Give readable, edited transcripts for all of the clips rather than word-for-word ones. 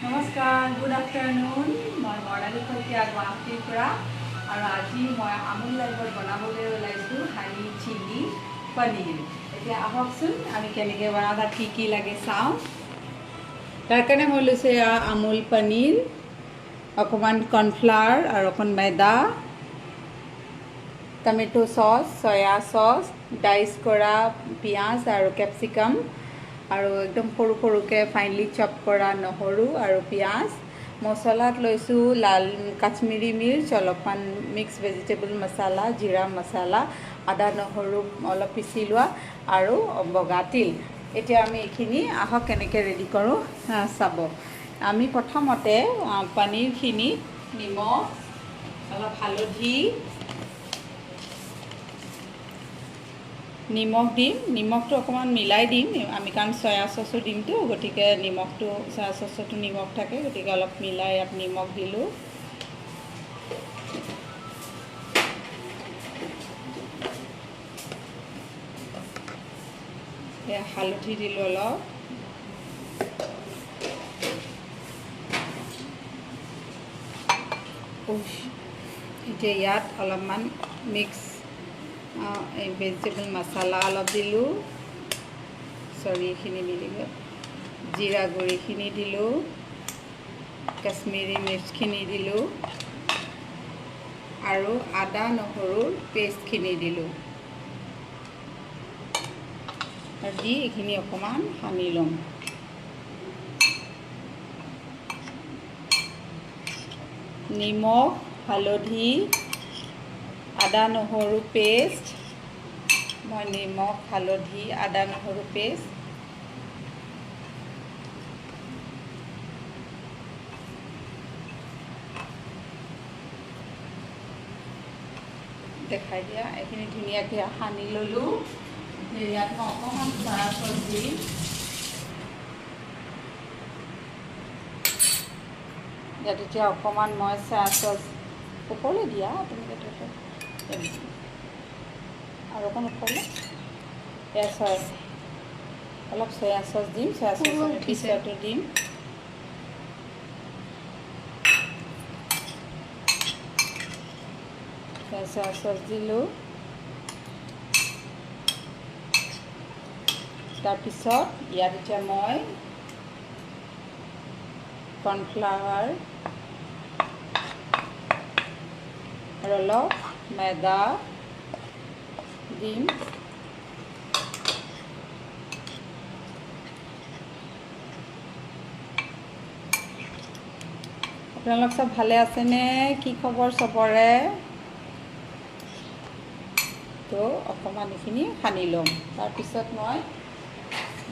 নমস্কাৰ, good afternoon. মই বৰ্ণালী শইকীয়া, গুৱাহাটীৰ পৰা। আৰু আজি মই আমুল লাইভত বনাবলৈ ওলাইছোঁ হানি চিলি পনীৰ। এতিয়া আহকচোন, আমি কেনেকৈ বনাওঁ, তাত কি কি লাগে চাওঁ। তাৰ কাৰণে মই লৈছোঁ এয়া আমুল পনীৰ, অকণমান কৰ্ণফ্লাৱাৰ আৰু অকণ ময়দা, tomato' sauce, soya sauce, dice কৰা পিঁয়াজ আৰু কেপচিকাম, আৰু একদম সৰু সৰুকৈ ফাইনলি চপ কৰা নহৰু আৰু পিঁয়াজ। মছলাত লৈছোঁ লাল কাশ্মীৰী মিৰ্চ, অলপমান মিক্স ভেজিটেবল মছলা, জিৰা মছলা, আদা নহৰু অলপ পিচি লোৱা আৰু বগা তিল। এতিয়া আমি এইখিনি আহক কেনেকৈ ৰেডি কৰোঁ চাব। আমি প্ৰথমতে পনীৰখিনিত নিমখ, অলপ হালধি, নিমখ দিম। নিমখটো অকণমান মিলাই দিম আমি, কাৰণ চয়া চচো দিমতো, গতিকে নিমখটো, চয়া চচতো নিমখ থাকে, গতিকে অলপ মিলাই ইয়াত নিমখ দিলোঁ। হালধি দিলোঁ অলপ। এতিয়া ইয়াত অলপমান মিক্স এই ভেজিটেবল মছলা অলপ দিলোঁ, চৰি এইখিনি মিলি গ'ল। জিৰা গুড়িখিনি দিলোঁ, কাশ্মীৰী মিৰ্চখিনি দিলোঁ আৰু আদা নহৰুৰ পেষ্টখিনি দিলোঁ। দি এইখিনি অকণমান সানি ল'ম। নিমখ, হালধি, আদা নহৰু পেষ্ট, মই নিমখ, হালধি, আদা নহৰু পেষ্ট, দেখাই দিয়া। এইখিনি ধুনীয়াকৈ সানি ল'লোঁ। ইয়াত মই অকণমান চয়া চচ দিম। ইয়াত এতিয়া অকণমান মই চয়া চচ ওপৰলৈ দিয়া, তুমি আৰু অকণ ওপৰলৈ। এয়া চয়া, অলপ চয়া চচ দিম। চয়া চচ পিছতো দিম। চয়া চচ দিলোঁ। তাৰপিছত ইয়াত এতিয়া মই কৰ্ণফ্লাৱাৰ আৰু অলপ ময়দা দিম। আপোনালোক চব ভালে আছেনে? কি খবৰ চবৰে? তো অকণমান এইখিনি সানি ল'ম। তাৰপিছত মই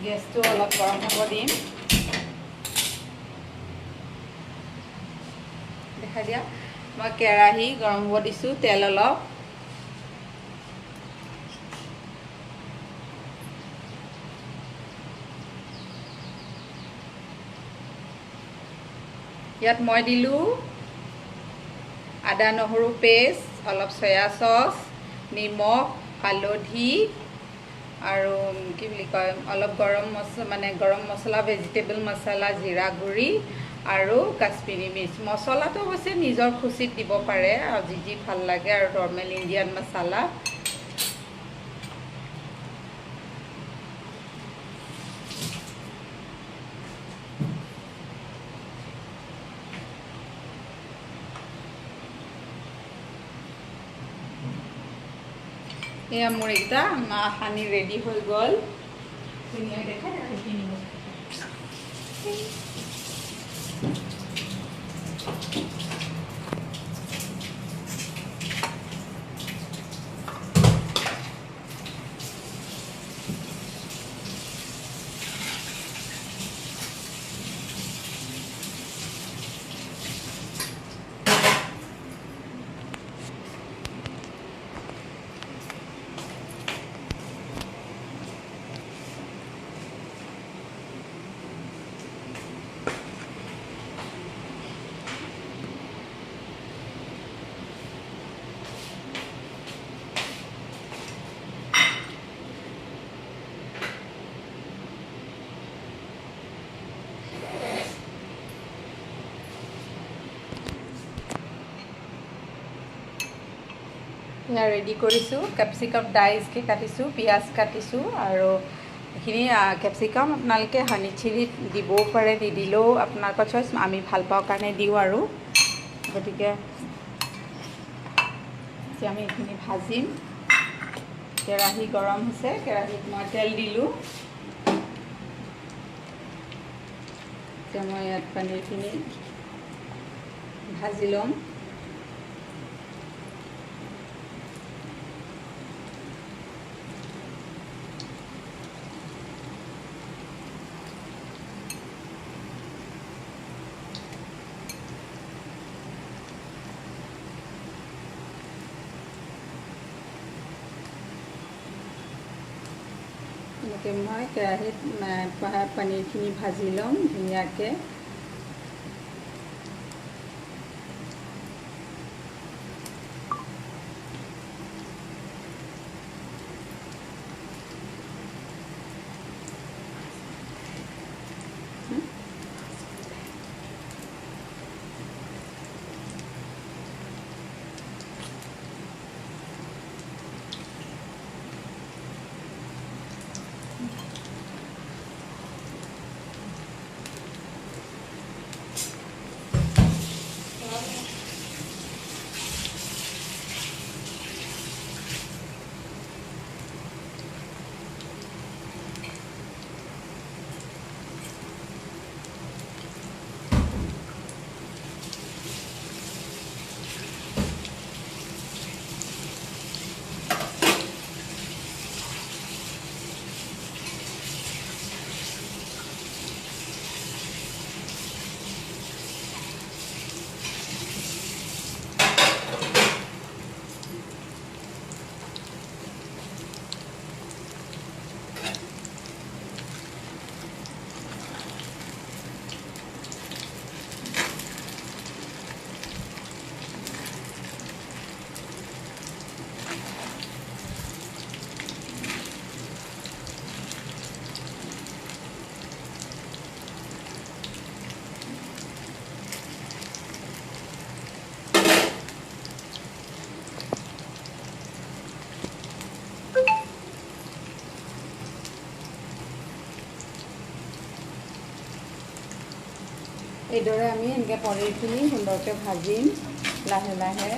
গেছটো অলপ গৰম হ'ব দিম। দেখাই দিয়া, মই কেৰাহী গৰম হ'ব দিছোঁ, তেল অলপ। ইয়াত মই দিলোঁ আদা নহৰু পেষ্ট, অলপ চয়া চচ, নিমখ, হালধি আৰু কি বুলি কয়, অলপ গৰম মছলা, মানে গৰম মছলা, ভেজিটেবল মছলা, জিৰা গুড়ি আৰু কাশ্মীৰী মিৰ্চ। মছলাটো অৱশ্যে নিজৰ খুচিত দিব পাৰে, আৰু যি যি ভাল লাগে, আৰু নৰ্মেল ইণ্ডিয়ান মছলা। এয়া মোৰ এইকেইটা সানি ৰেডি হৈ গ'ল। ধুনীয়া দেখাই এইখিনি। সেয়া ৰেডি কৰিছোঁ। কেপচিকাম ডাইচকৈ কাটিছোঁ, পিঁয়াজ কাটিছোঁ আৰু এইখিনি কেপচিকাম আপোনালোকে হানি চিলিত দিবও পাৰে, নিদিলেও আপোনালোকৰ চইচ। আমি ভাল পাওঁ কাৰণে দিওঁ আৰু। গতিকে এতিয়া আমি এইখিনি ভাজিম। কেৰাহী গৰম হৈছে, কেৰাহীত মই তেল দিলোঁ। এতিয়া মই ইয়াত পনীৰখিনি ভাজি ল'ম। এনেকৈ মই কেৰাহীত পনীৰখিনি ভাজি ল'ম ধুনীয়াকৈ। এইদৰে আমি এনেকৈ পনীৰখিনি সুন্দৰকৈ ভাজিম লাহে লাহে।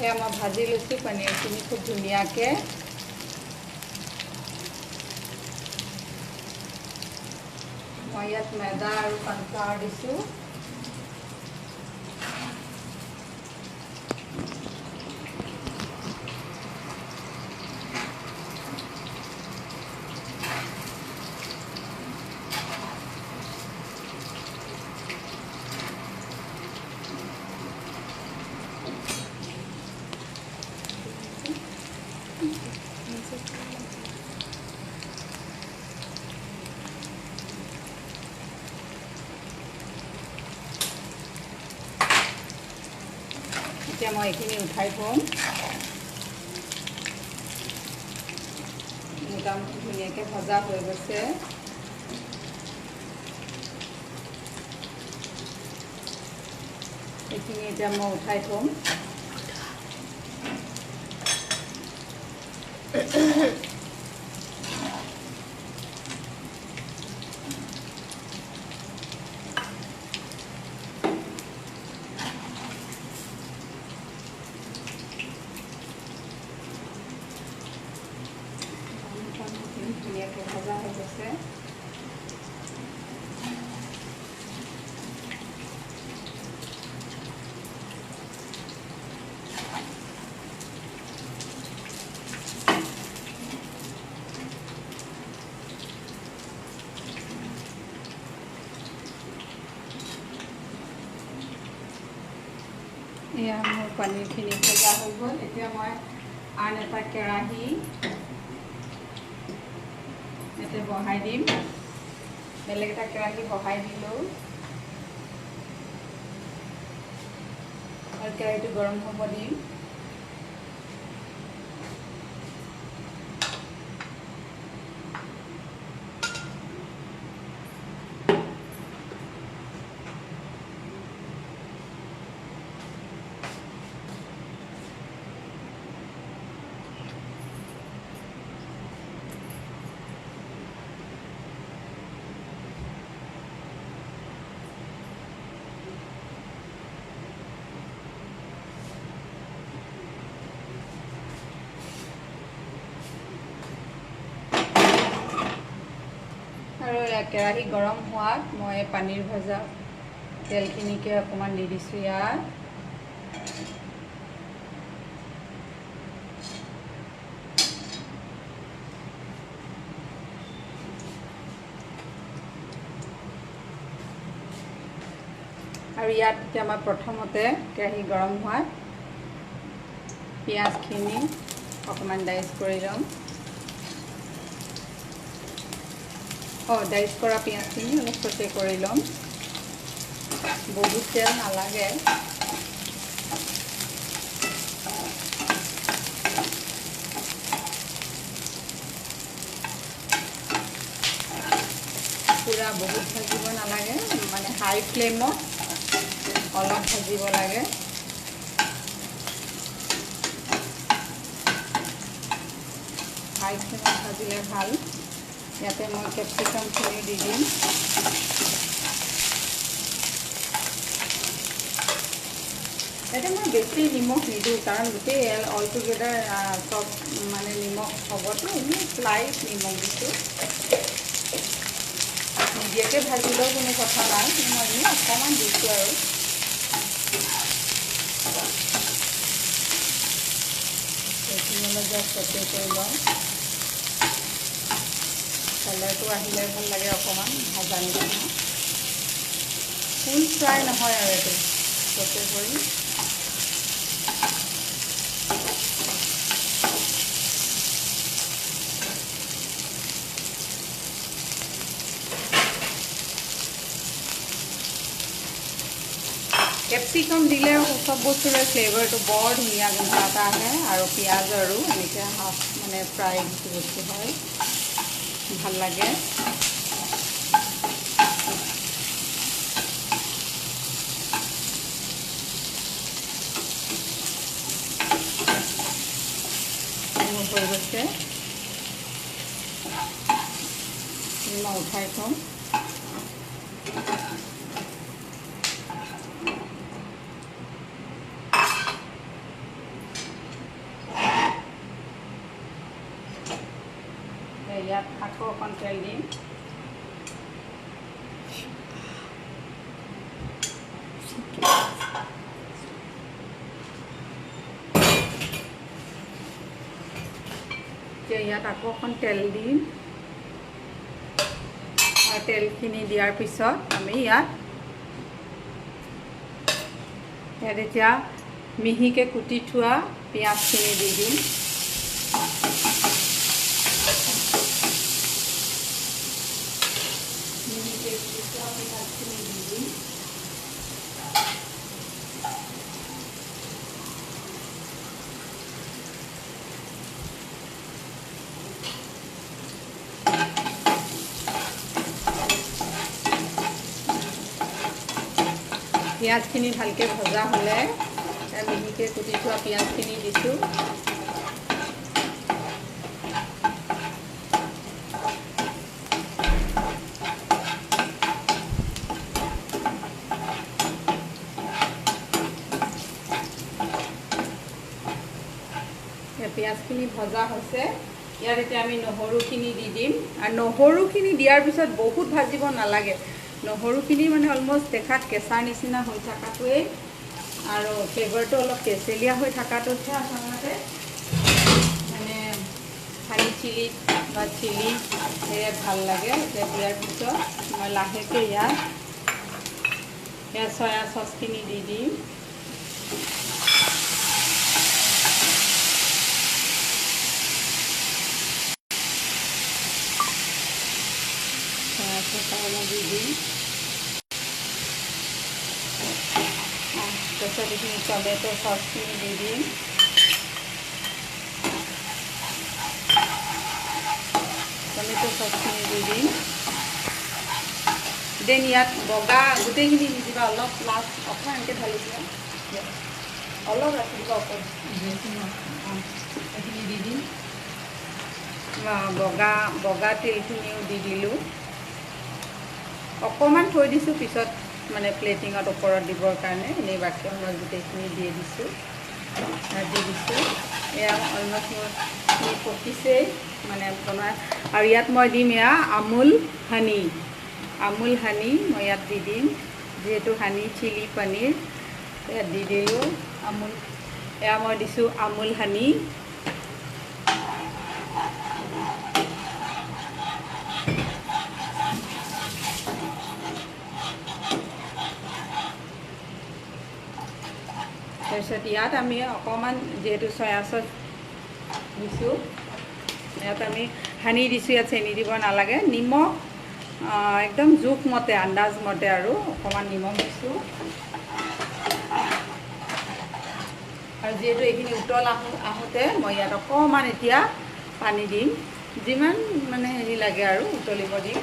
এয়া মই ভাজি লৈছোঁ পনীৰখিনি খুব ধুনীয়াকৈ। মই ইয়াত ময়দা আৰু কৰ্ণফ্লাৱাৰ দিছোঁ। এতিয়া মই এইখিনি উঠাই থ'ম। মোটামুটি ধুনীয়াকৈ ভজা হৈ গৈছে। এইখিনি এতিয়া মই উঠাই থ'ম। ধুনীয়াকৈ ভজা হৈ গৈছে। এয়া মোৰ পনীৰখিনি ভজা হৈ গ'ল। এতিয়া মই আন এটা কেৰাহী ইয়াতে বহাই দিম। বেলেগ এটা কেৰাহী বহাই দিলোঁ আৰু কেৰাহীটো গৰম হ'ব দিম। আৰু কেৰাহী গৰম হোৱাত মই পানীৰ ভজা তেলখিনিকে অকণমান দি দিছোঁ ইয়াত। আৰু ইয়াত এতিয়া মই প্ৰথমতে কেৰাহী গৰম হোৱাত পিঁয়াজখিনি অকণমান ডাইচ কৰি ল'ম। ডাইচ কৰা পিঁয়াজখিনি অলপ চটে কৰি ল'ম, বহুত তেল নালাগে। পূৰা বহুত ভাজিব নালাগে, মানে হাই ফ্লেমত অলপ ভাজিব লাগে। হাই ফ্লেমত ভাজিলে ভাল। ইয়াতে মই কেপচিকামখিনি দি দিম। ইয়াতে মই বেছি নিমখ নিদিওঁ, কাৰণ গোটেই অল টুগেডাৰ চব মানে নিমখ হ'বতো, এনেই শ্লাইট নিমখ দিছোঁ। নিদিয়াকৈ ভাজিলেও কোনো কথা নাই, কিন্তু মই এনেই অকণমান দিছোঁ আৰু। সেইখিনি অলপ জাষ্ট চটে কৰি লওঁ। কালাৰটো আহিলে ভাল লাগে অকণমান ভাজা নিচিনা, ফুল ফ্ৰাই নহয় আৰু এইটো চটে কৰি। কেপচিকাম দিলে চব বস্তুৰে ফ্লেভাৰটো বৰ ধুনীয়া গোন্ধ এটা আহে, আৰু পিঁয়াজ আৰু এনেকৈ হাফ মানে ফ্ৰাই যিটো বস্তু হয় ভাল লাগে। হৈ গৈছে, মই উঠাই থ'ম। ইয়াত আকৌ অকণ তেল দিম। এতিয়া ইয়াত আকৌ অকণ তেল দিম। আৰু তেলখিনি দিয়াৰ পিছত আমি ইয়াত এতিয়া মিহিকৈ কুটি থোৱা পিঁয়াজখিনি দি দিম। মিহিকৈ কুটি থোৱা পিঁয়াজখিনি দি দিম। পিঁয়াজখিনি ভালকৈ ভজা হ'লে মিহিকৈ কুটি থোৱা পিঁয়াজখিনি দিছোঁ। পিঁয়াজখিনি ভজা হৈছে, ইয়াত এতিয়া আমি নহৰুখিনি দি দিম। আৰু নহৰুখিনি দিয়াৰ পিছত বহুত ভাজিব নালাগে, নহৰুখিনি মানে অলমষ্ট দেখাত কেঁচাৰ নিচিনা হৈ থকাটোৱেই আৰু ফ্লেভাৰটো অলপ কেঁচেলীয়া হৈ থকাটোতহে আচলতে মানে হানি চিলি বা চিলি সেয়া ভাল লাগে। এতিয়া দিয়াৰ পিছত মই লাহেকৈ ইয়াত চয়া চচখিনি দি দিম। দি দিম। তাৰপিছত এইখিনি টমেট' চচখিনি দি দিম। টমেট' চচখিনি দি দিম। Then ইয়াত বগা গোটেইখিনি নিদিবা, অলপ লাষ্ট অকণমান এনেকৈ ঢালি দিবা, অলপ ৰাখি দিবা অকণ, এইখিনি দি দিম। বগা বগা তিলখিনিও দি দিলোঁ, অকণমান থৈ দিছোঁ পিছত মানে প্লেটিঙত ওপৰত দিবৰ কাৰণে। এনেই বাকী মই গোটেইখিনি দিয়ে দিছোঁ, দি দিছোঁ। এয়া অলমষ্ট মোৰখিনি পকিছেই মানে বনোৱা। আৰু ইয়াত মই দিম এয়া আমুল হানি, আমুল হানি মই ইয়াত দি দিম, যিহেতু হানি চিলি পনীৰ ইয়াত দি দিলোঁ আমুল। এয়া মই দিছোঁ আমুল হানি। তাৰপিছত ইয়াত আমি অকণমান যিহেতু চয়া চচ দিছোঁ, ইয়াত আমি হানি দিছোঁ, ইয়াত চেনি দিব নালাগে। নিমখ একদম জোখমতে আন্দাজমতে আৰু অকণমান নিমখ দিছোঁ। আৰু যিহেতু এইখিনি উতল আহোঁতে মই ইয়াত অকণমান এতিয়া পানী দিম, যিমান মানে হেৰি লাগে আৰু উতলিব দিম।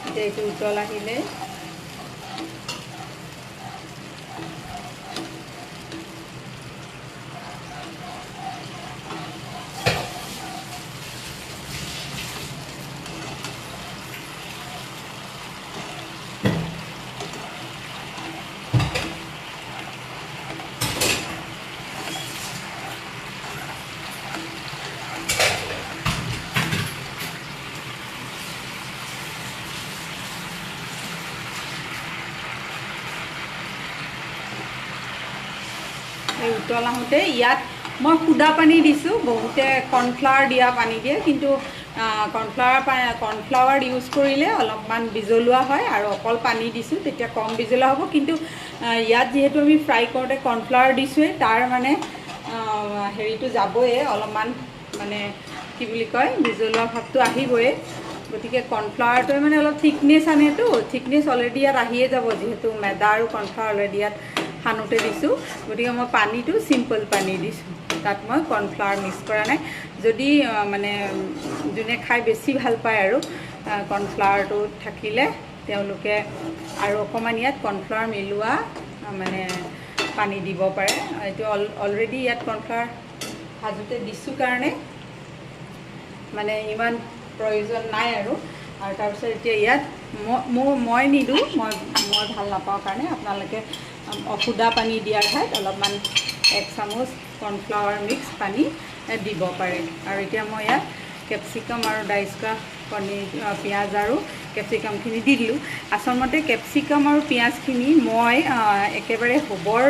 এতিয়া এইটো উতল আহিলে এই উতল আহোঁতে ইয়াত মই সুদা পানী দিছোঁ। বহুতে কৰ্ণফ্লাৱাৰ দিয়া পানী দিয়ে, কিন্তু কৰ্ণফ্লাৱাৰ ইউজ কৰিলে অলপমান বিজলুৱা হয়, আৰু অকল পানী দিছোঁ তেতিয়া কম বিজলুৱা হ'ব। কিন্তু ইয়াত যিহেতু আমি ফ্ৰাই কৰোঁতে কৰ্ণফ্লাৱাৰ দিছোঁৱেই, তাৰ মানে হেৰিটো যাবই অলপমান, মানে কি বুলি কয়, বিজলুৱা ভাৱটো আহিবই। গতিকে কৰ্ণফ্লাৱাৰটোৱে মানে অলপ থিকনেছ আনেতো, থিকনেছ অলৰেডি ইয়াত আহিয়ে যাব, যিহেতু মেদা আৰু কৰ্ণফ্লাৱাৰ অলৰেডি ইয়াত সানোতে দিছোঁ। গতিকে মই পানীটো চিম্পল পানী দিছোঁ, তাত মই কৰ্ণফ্লাৱাৰ মিক্স কৰা নাই। যদি মানে যোনে খাই বেছি ভাল পায় আৰু কৰ্ণফ্লাৱাৰটো থাকিলে তেওঁলোকে আৰু অকণমান ইয়াত কৰ্ণফ্লাৱাৰ মিলোৱা মানে পানী দিব পাৰে। এইটো অলৰেডি ইয়াত কৰ্ণফ্লাৱাৰ ভাজোঁতে দিছোঁ কাৰণে মানে ইমান প্ৰয়োজন নাই আৰু। আৰু তাৰপিছত এতিয়া ইয়াত মই নিদিওঁ, মই ভাল নাপাওঁ কাৰণে আপোনালোকে সুদা পানী দিয়াৰ ঠাইত অলপমান 1 চামুচ কৰ্ণফ্লাৱাৰ মিক্স পানী দিব পাৰে। আৰু এতিয়া মই ইয়াত কেপচিকাম আৰু ডাইচ কৰা পনীৰ, পিঁয়াজ আৰু কেপচিকামখিনি দি দিলোঁ। আচলমতে কেপচিকাম আৰু পিঁয়াজখিনি মই একেবাৰে হ'বৰ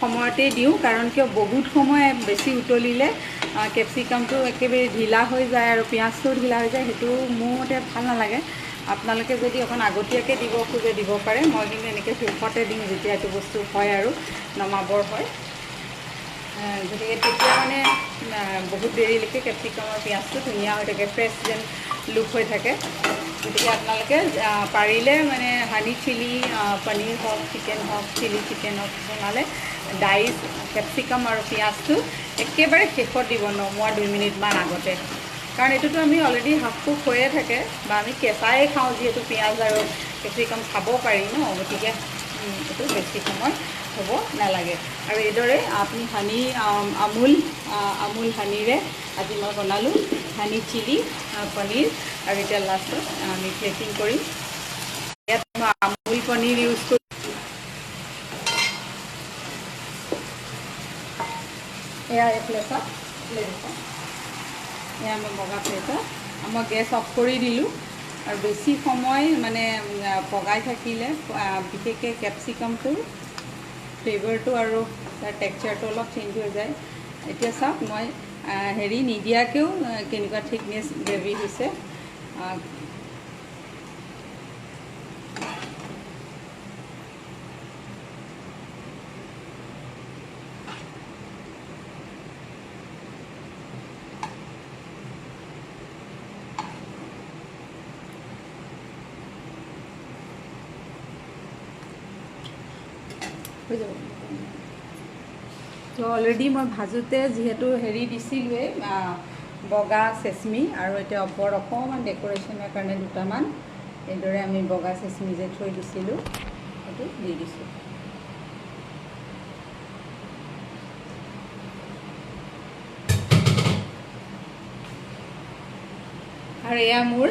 সময়তেই দিওঁ, কাৰণ কিয় বহুত সময় বেছি উতলিলে কেপচিকামটো একেবাৰে ঢিলা হৈ যায় আৰু পিঁয়াজটোও ঢিলা হৈ যায়, সেইটো মোৰ মতে ভাল নালাগে। আপোনালোকে যদি অকণ আগতীয়াকৈ দিব খোজে দিব পাৰে, মই কিন্তু এনেকৈ শেষতে দিওঁ যেতিয়া এইটো বস্তু হয় আৰু নমাবৰ হয়। গতিকে তেতিয়া মানে বহুত দেৰিলৈকে কেপচিকামৰ পিঁয়াজটো ধুনীয়া হৈ থাকে, ফ্ৰেছ যেন লুক হৈ থাকে। গতিকে আপোনালোকে পাৰিলে মানে হানি চিলি পনীৰ হওক, চিকেন হওক, চিলি চিকেন হওক বনালে ডাইচ কেপচিকাম আৰু পিঁয়াজটো একেবাৰে শেষত দিব, নমোৱাৰ 2 মিনিটমান আগতে, কাৰণ এইটোতো আমি অলৰেডি হাফ কুক হৈয়ে থাকে বা আমি কেঁচাই খাওঁ যিহেতু পিঁয়াজ আৰু কেপচিকাম খাব পাৰি ন, গতিকে এইটো বেছি সময় হ'ব নালাগে। আৰু এইদৰে আপুনি হানি আমুল হানিৰে আজি মই বনালোঁ হানি চিলি পনীৰ। আৰু এতিয়া লাষ্টত আমি প্লেটিং কৰিম। ইয়াত মই আমুল পনীৰ ইউজ কৰিম। এয়া এই প্লেটত এয়া মই বগা প্লেটত মই গেছ অফ কৰি দিলোঁ। আৰু বেছি সময় মানে পগাই থাকিলে বিশেষকৈ কেপচিকামটোৰ ফ্লেভাৰটো আৰু তাৰ টেক্সচাৰটো অলপ চেঞ্জ হৈ যায়। এতিয়া চাওক মই হেৰি নিদিয়াকৈও কেনেকুৱা থিকনেছ গ্ৰেভি হৈছে। হৈ যাব। তো অলৰেডি মই ভাজোঁতে যিহেতু হেৰি দিছিলোঁৱেই বগা চেচমি, আৰু এতিয়া ওপৰত অকণমান ডেক'ৰেশ্যনৰ কাৰণে দুটামান এইদৰে আমি বগা চেচমি যে থৈ দিছিলোঁ সেইটো দি দিছোঁ। আৰু এয়া মোৰ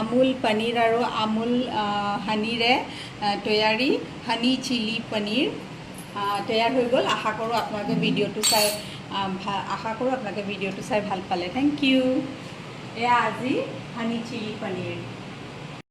আমুল পনীৰ আৰু আমুল হানিৰে তৈয়াৰী হানি চিলি পনীৰ তৈয়াৰ হৈ গ'ল। আশা কৰোঁ আপোনালোকে ভিডিঅ'টো চাই ভাল পালে। Thank U. এয়া আজি হানি চিলি পনীৰ।